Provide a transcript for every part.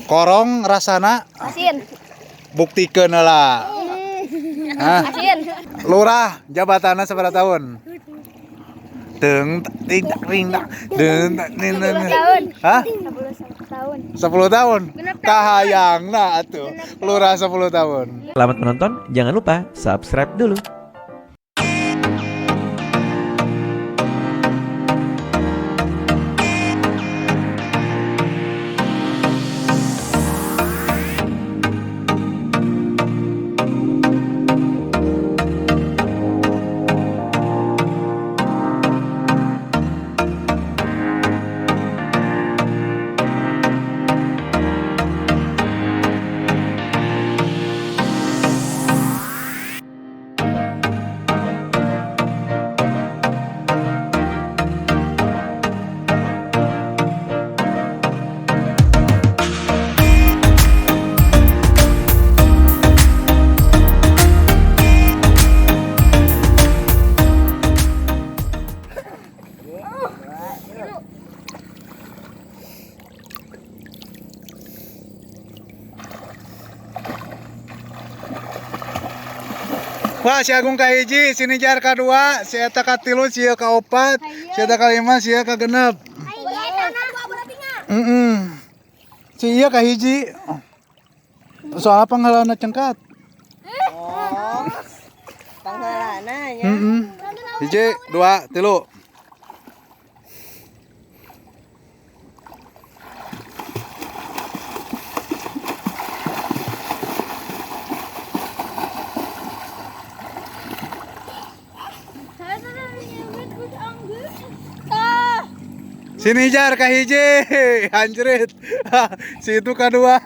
Korong rasana Asin. Buktikeun heula. Hah? Asin. Lurah jabatanna sabaraha tahun? Teng ting tak ring tak deng tak ning 10 tahun. Hah? 10 tahun. 10 tahun. Kahayangna atuh. Lurah 10 tahun. Selamat menonton, jangan lupa subscribe dulu. Wah, si Agung ka hiji, si Nijar ka dua, si Eta ka tilu, si ieu ka opat, si Eta ka lima, si ieu ka genep. Heeh. Si ieu ka hiji. Soal panghalana cengkat. Oh. Panghalana nya. Heeh. Hiji, dua, tilu. Sini Jar ka hiji, anjrit. Si itu ka dua.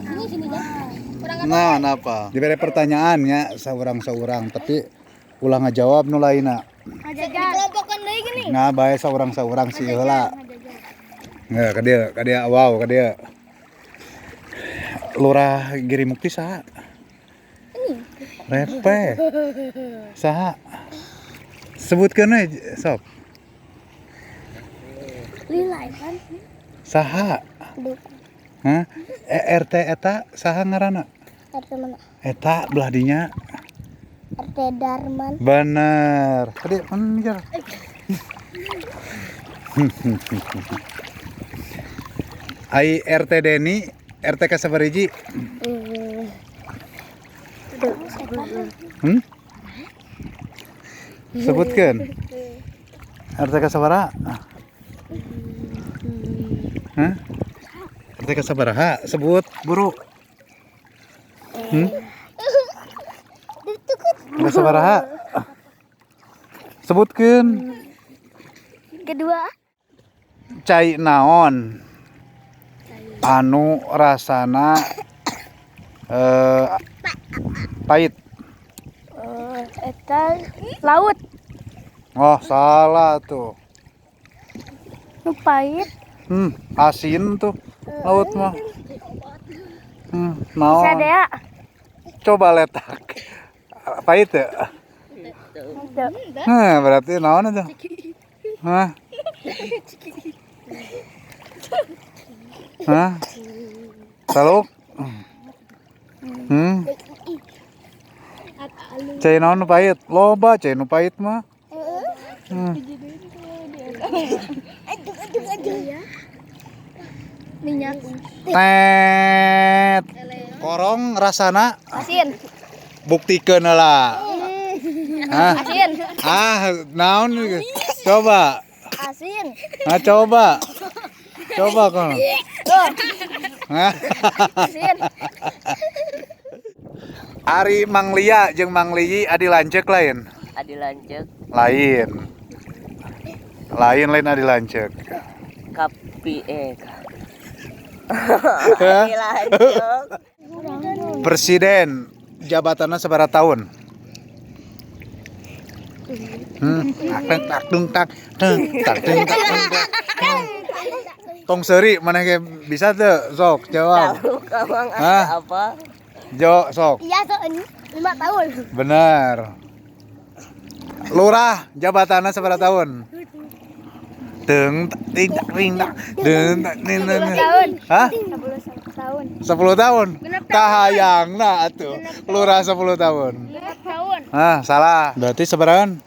Ini sini kan. Nah, kenapa? Diberi pertanyaannya seorang-seorang, tapi ulah ngajawab nu lainna. Dikelompokkan deui gini. Nah, bae seorang-seorang si heula. Nggak, ka dieu, ka dieu, wow, ka dieu. Lurah Giri Mukti saha? Repe. Saha? Sebutkeun we sok. Lila kan. Saha? Hah? RT eta saha ngaranna? RT mana? Eta belah dinya. RT Darman. Bener. Ka dieu bener. Ai RT Deni, RT ka sabariji? Hmm? Sebutkeun. RT ka sabaraha? Hah? RT ka sabaraha? Sebut, buru. Hmm? RT sabaraha? Sebutkeun. Kedua. Cai naon anu rasana pahit? Eta laut. Oh, salah tuh. Nu pahit. Asin tuh laut mah. Naon? Sadea. Coba letak. Pahit ya? Nah, berarti naon itu? Hah? Hah? Taluk? Hmm? Cai naon nu pahit? Loba cai nu pahit mah. Minyak. Tet. Korong rasana Asin. Buktikeun heula. Hah? Asin. Ah, naon coba. Asin. Nah, coba. Coba kono. Hah? Asin. Ari Mang Lia jeung Mang Liyi adi lanceuk lain? Adi lanceuk. Lain. Lain lain adi lanceuk. Kapi Adi lanceuk. Presiden jabatannya sabaraha tahun? Tak tak tak dung tak deng tak deng tak deng tak. Tong seuri maneh ge bisa teu sok jawab. Tahu kamang Hah? apa? Jo sok. Iya so 5 tahun. Bener. Lurah jabatannya sabaraha tahun? Teng tak ting tak ting tak deng tak ting tak. Tahun. Hah? 10 tahun. 10 tahun. Kahayangna atuh. Lurah 10 tahun. 5 tahun. Ah, salah. Berarti sabarahan?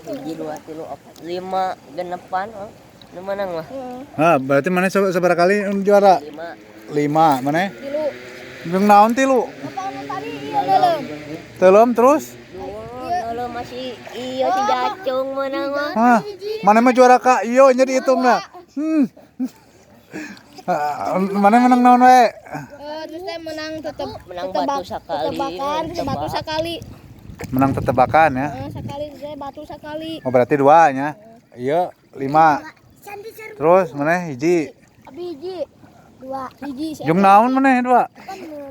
Hiji, dua, tilu, opat, lima, genepan, oh. Nu menang mah. Ah, berarti mana sabaraha kali juara? Lima. 5, mana? Tilu. Jeung naon tilu? Apa anu tadi iya dalam. Teuleum terus? Dua, kalau masih iya si jacung menang mah. Hah, mana mah juara ka iyo nya dihitungna. Ah, mana menang naon wae? Terus saya menang tetep Menang batu sekali, Tebakan, terus batu tebak. sekali. Menang tetebakan ya. Sekali saya batu sekali. Oh, berarti dua nya. Iya, 5. Terus mana hiji? Abi hiji. Dua. Hiji. Jeung naon mana dua?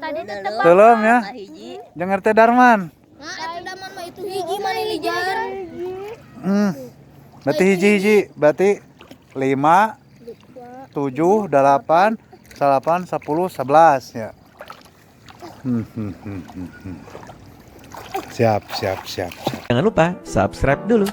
Tadi tetep. Teuleum ya. Hiji. Jeung RT Darman. Nah, itu daman mah itu hiji mana lijar. Berarti hiji-hiji, berarti 5, 7, 8, 8, 10, 11 ya. Siap, siap, siap, siap. Jangan lupa subscribe dulu.